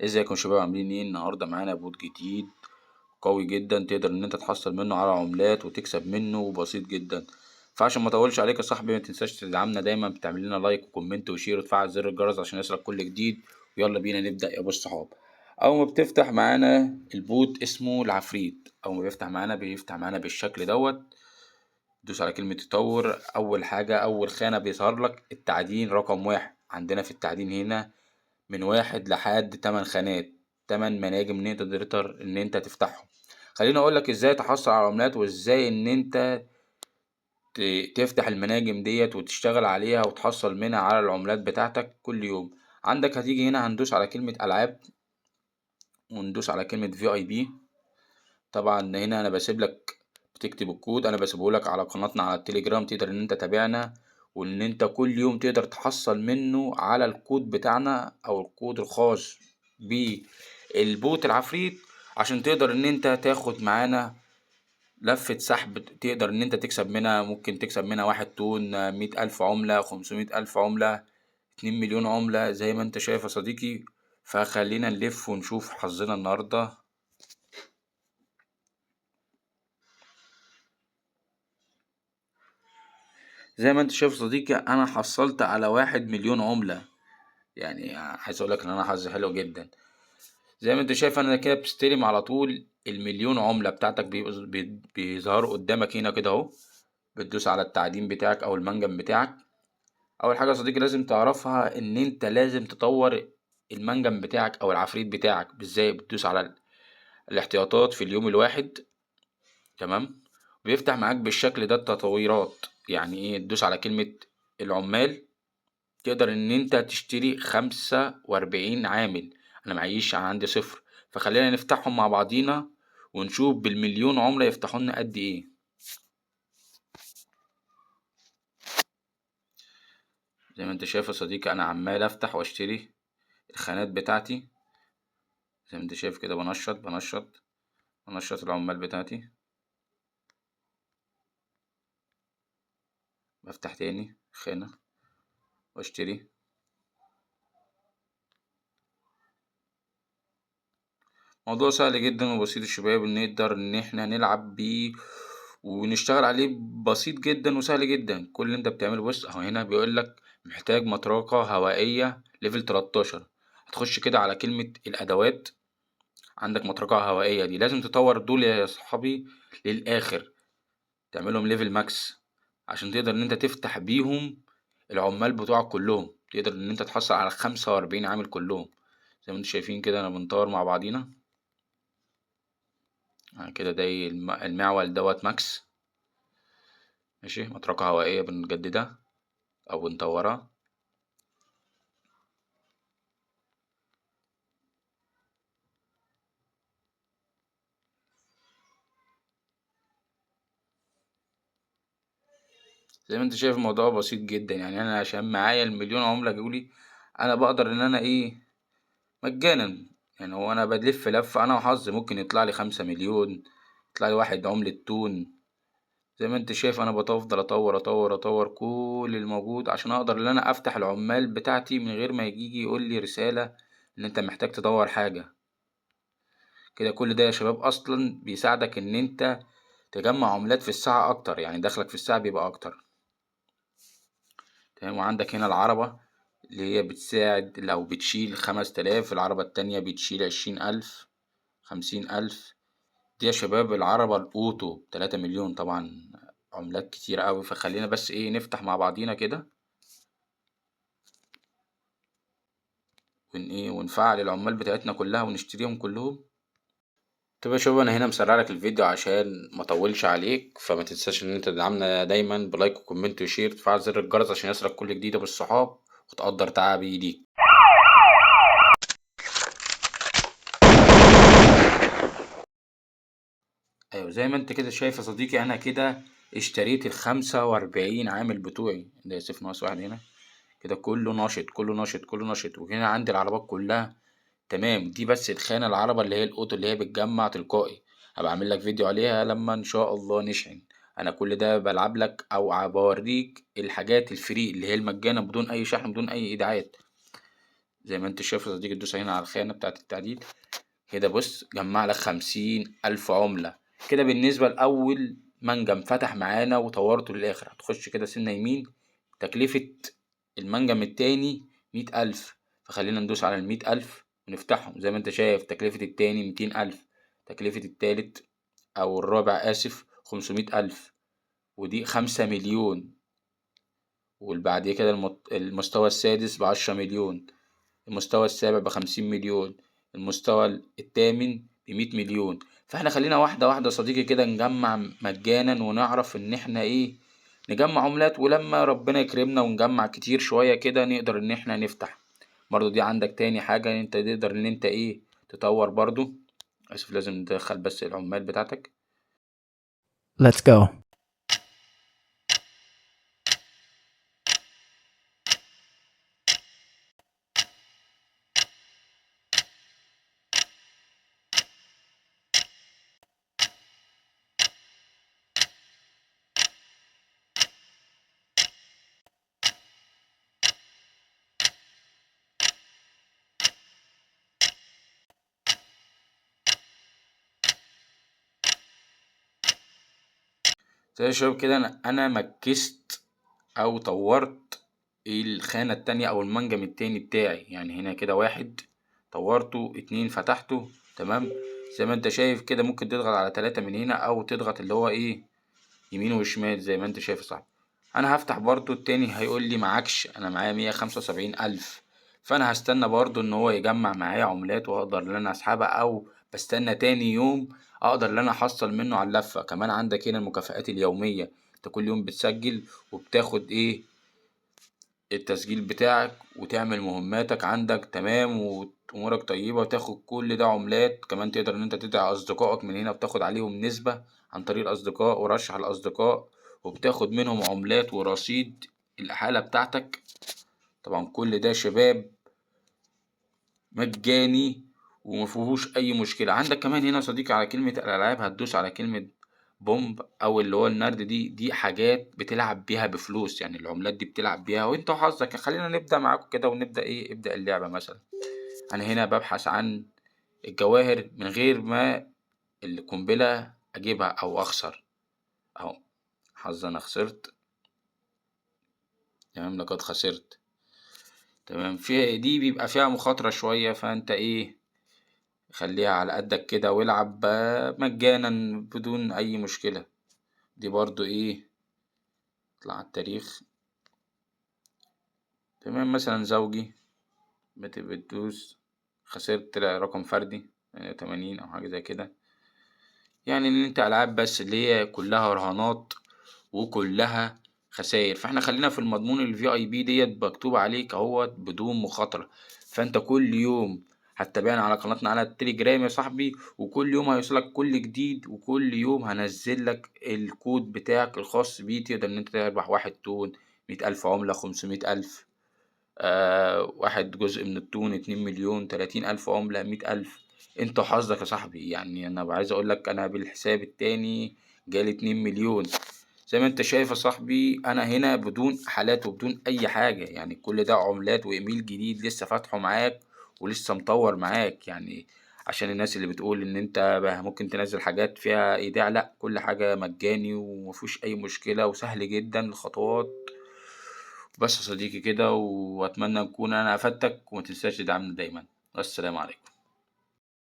ازيكم يا شباب، عاملين ايه؟ النهارده معانا bot جديد قوي جدا تقدر ان انت تحصل منه على عملات وتكسب منه، بسيط جدا. فعشان ما اطولش عليك يا صاحبي، ما تنساش تدعمنا دايما، بتعمل لنا like و comment و share وتفعل زر الجرس عشان يصلك كل جديد. ويلا بينا نبدا يا ابو الصحاب. اول ما بتفتح معانا ال bot اسمه العفريت، اول ما بيفتح معانا بيفتح معانا بالشكل دوت. دوس على كلمة تطور. أول حاجة، أول خانة بيظهر لك التعدين رقم 1. عندنا في التعدين هنا من 1 لحد 8 خانات، 8 مناجم نقدر إن أنت تفتحهم. خليني أقول لك إزاي تحصل على عملات وإزاي إن أنت تفتح المناجم ديت وتشتغل عليها وتحصل منها على العملات بتاعتك كل يوم. عندك هتيجي هنا هندوس على كلمة ألعاب وندوس على كلمة في اي بي. طبعا هنا أنا بسيب لك بتكتب الكود، أنا بسيبه لك على قناتنا على التليجرام، تقدر إن أنت تتابعنا وإن أنت كل يوم تقدر تحصل منه على الكود بتاعنا أو الكود الخاص بال bot العفريت، عشان تقدر إن أنت تاخد معانا لفة سحب تقدر إن أنت تكسب منها. ممكن تكسب منها 1 تون، 100,000 عملة، 500,000 عملة، 2 مليون عملة زي ما أنت شايف يا صديقي. فخلينا نلف ونشوف حظنا النهاردة. زي ما انت شايف يا صديقي، انا حصلت على 1 مليون عملة. عايز اقول لك ان انا حظي حلو جدا. زي ما انت شايف انا كده بتستلم على طول المليون عملة بتاعتك، بيظهروا قدامك هنا كده اهو. بتدوس على التعدين بتاعك او المنجم بتاعك. اول حاجة يا صديقي لازم تعرفها ان انت لازم تطور المنجم بتاعك او العفريت بتاعك. ازاي؟ بتدوس على الاحتياطات في اليوم الواحد، تمام؟ بيفتح معاك بالشكل ده التطويرات. يعني ايه؟ تدوس على كلمة العمال، تقدر ان انت تشتري 45 عامل. انا معيش، عندي 0، فخلينا نفتحهم مع بعضينا ونشوف بالمليون عملة يفتحوا لنا قد ايه. زي ما انت شايف يا صديقي انا عمال افتح واشتري الخانات بتاعتي. زي ما انت شايف كده بنشط بنشط بنشط العمال بتاعتي. بفتح تاني خانة واشتري. موضوع سهل جدا وبسيط يا شباب، ان نقدر ان احنا نلعب بيه ونشتغل عليه، بسيط جدا وسهل جدا. كل اللي انت بتعمله، بص اهو هنا بيقول لك محتاج مطرقة هوائية level 13. هتخش كده على كلمة الأدوات، عندك مطرقة هوائية دي لازم تطور دول يا صحابي للآخر، تعملهم level max عشان تقدر ان انت تفتح بيهم العمال بتوعك كلهم، تقدر ان انت تحصل على 45 عامل كلهم. زي ما انتم شايفين كده انا بنطور مع بعضينا. كده ده المعول دوت max، ماشي. مطرقة هوائية بنجددها او بنطورها. زي ما انت شايف الموضوع بسيط جدا. انا عشان معايا المليون عملة جولي انا بقدر ان انا ايه مجانا. هو انا بلف لفة انا وحظي، ممكن يطلع لي 5 مليون، يطلع لي 1 عملة تون. زي ما انت شايف انا بفضل اطور اطور اطور كل الموجود عشان اقدر ان انا افتح العمال بتاعتي من غير ما يجي يقول لي رسالة ان انت محتاج تطور حاجة كده. كل ده يا شباب اصلا بيساعدك ان انت تجمع عملات في الساعة اكتر، يعني دخلك في الساعة بيبقى اكتر، تمام. وعندك هنا العربة اللي هي بتساعد لو بتشيل 5000، العربة التانية بتشيل 20000، 50000. دي يا شباب العربة الأوتو 3 مليون، طبعا عملات كتير قوي. فخلينا بس ايه نفتح مع بعضينا كده ونفعل العمال بتاعتنا كلها ونشتريهم كلهم. طب يا شباب انا هنا مسرع لك الفيديو عشان ما اطولش عليك، فما تنساش ان انت تدعمنا دايما ب like و comment و share، وتفعل زر الجرس عشان يصلك كل جديد بالصحاب وتقدر تعبي ليك. زي ما انت كده شايف يا صديقي انا كده اشتريت الخمسة وأربعين عامل بتوعي. ده صفر ناقص 1 هنا كده، كله ناشط كله ناشط كله ناشط. وهنا عندي العربات كلها تمام. دي بس الخانة العربة اللي هي الأوتو اللي هي بتجمع تلقائي، هبقى أعمل لك فيديو عليها لما إن شاء الله نشحن. أنا كل ده بلعب لك أو بوريك الحاجات الفري اللي هي المجانا بدون أي شحن بدون أي إيداعات. زي ما انت شايف يا صديقي. تدوس هنا على الخانة بتاعت التعديل كده، بص جمع لك 50,000 عملة كده. بالنسبة لأول منجم فتح معانا وطورته للآخر، هتخش كده سنة يمين، تكلفة المنجم التاني 100,000، فخلينا ندوس على 100,000 ونفتحهم. زي ما انت شايف تكلفة التاني 200,000، تكلفة التالت أو الرابع آسف 500,000، ودي 5 مليون، والبعد كده المستوى السادس ب10 مليون، المستوى السابع ب50 مليون، المستوى الثامن ب100 مليون. فاحنا خلينا واحدة واحدة يا صديقي كده نجمع مجانا، ونعرف ان احنا ايه نجمع عملات، ولما ربنا يكرمنا ونجمع كتير شوية كده نقدر ان احنا نفتح. برضو دي عندك تاني حاجة انت تقدر ان انت ايه تطور برضو. اسف لازم تدخل بس العمال بتاعتك. Let's go. زي يا شباب كده انا مكست او طورت الخانة التانية او المنجم التاني بتاعي، يعني هنا كده 1 طورته، 2 فتحته، تمام. زي ما انت شايف كده ممكن تضغط على 3 من هنا او تضغط اللي هو ايه يمين وشمال زي ما انت شايف يا صاحبي. انا هفتح برضو التاني، هيقول لي معكش، انا معايا 175,000، فانا هستنى برضو ان هو يجمع معايا عملات واقدر ان انا اسحبها، او بستنى تاني يوم اقدر ان انا احصل منه على اللفة. كمان عندك هنا المكافآت اليومية، انت كل يوم بتسجل وبتاخد ايه التسجيل بتاعك وتعمل مهماتك عندك، تمام، وامورك طيبة، وتاخد كل ده عملات. كمان تقدر ان انت تدعي اصدقائك من هنا وبتاخد عليهم نسبة عن طريق الاصدقاء، ورشح الاصدقاء وبتاخد منهم عملات ورصيد الحالة بتاعتك. طبعا كل ده شباب مجاني ومفيهوش اي مشكلة. عندك كمان هنا صديقي على كلمة الالعاب، هتدوس على كلمة بومب او اللي هو النرد، دي حاجات بتلعب بيها بفلوس، يعني العملات دي بتلعب بيها وانت وحظك. خلينا نبدأ معاكم كده ونبدأ ايه، ابدأ اللعبة. مثلا انا هنا ببحث عن الجواهر من غير ما القنبلة اجيبها او اخسر، اهو حظ انا خسرت، تمام، لقد خسرت، تمام. في دي بيبقى فيها مخاطرة شوية، فانت ايه خليها على قدك كده والعب مجانا بدون اي مشكلة. دي برضو ايه اطلع على التاريخ، تمام. مثلا زوجي بتدوس خسرت، طلع رقم فردي 80 او حاجة زي كده. يعني ان انت العاب بس اللي هي كلها رهانات وكلها خسائر، فاحنا خلينا في المضمون الفي اي بي ديت مكتوب عليك اهوت بدون مخاطرة. فانت كل يوم هتتابعنا على قناتنا على التليجرام يا صاحبي، وكل يوم هيوصلك كل جديد، وكل يوم هنزل لك الكود بتاعك الخاص بيه، تقدر ان انت تربح 1 تون، 100,000 عملة، 500,000، 1 جزء من التون، 2 مليون، 30,000 عملة، 100,000. انت وحظك يا صاحبي. يعني انا عايز اقول لك انا بالحساب التاني جالي 2 مليون. زي ما انت شايف يا صاحبي انا هنا بدون حالات وبدون اي حاجة، يعني كل ده عملات وايميل جديد لسه فاتحه معاك ولسه مطور معاك. يعني عشان الناس اللي بتقول ان انت بقى ممكن تنزل حاجات فيها ايداع، لا، كل حاجة مجاني ومفيش اي مشكلة وسهل جدا الخطوات. بس يا صديقي كده، واتمنى اكون انا افدتك، وما تنساش تدعمنا دايما. والسلام عليكم.